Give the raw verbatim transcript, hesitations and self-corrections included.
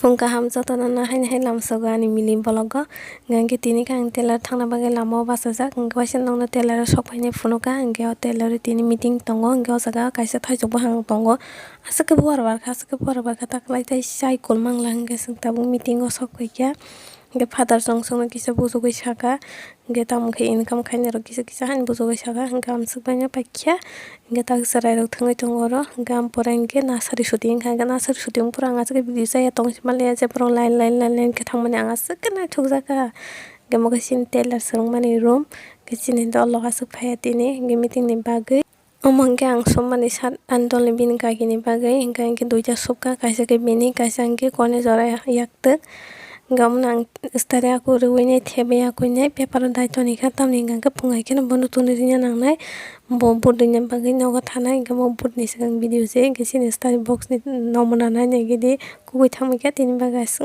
Phung kaham jotono no haini hai lamsogo ani mili vlog o. Hingke tini khe ang tailor thangna bagwi lama o bachajak. Hingke waisa nokno tailor o sok phainai phunukha. Hingke o tailor o tini meeting tongo. Hingke o jaga kaisa thaichuk buphang tongo. Aswk khe buar barkha, aswk khe buar barkha, taklai tai chai kolmangla hingke chwng tabuk meeting o sok phaikha. Hingke father chong chongno kisa bujugwi sakha. Hingke tamo khe income khainai rok kisa kisa haino bujugwi sakha. Hingke amswk baino paikha. Hingke tak chwrairok thangwi tongo oro. Hingke ampore hingke nasari shooting wngkha. Hingke nasari shooting phuru ang aswk video chaya tongsi manliya, je borok line, line, line, line khe thangmani ang aswk khe naithokjakha. Hingke omo khe chini tailor swrwngmani room. Hingke chini dolok aswk phaiya tini, hingke meeting ni bagwi. Omo hingke ang sommani sat ani dolni bini kagini bagwi. Hingke, hingke duita sukha, kaisa khe bini, kaisa hingke koni jora yaktwk. Hingke omono ang stari aku rwui nai, thebwi akui nai, paper o dai toni kha, tamni hingka khe phungai kheno bono tuni rwna nangnai. Bo vote rwna bagwi nogo thanai, hingke omo vote ni swkang video se, hingke chini stari box ni nomona nai nai gidi, kubui thangbai kha, tini bagwi aswk.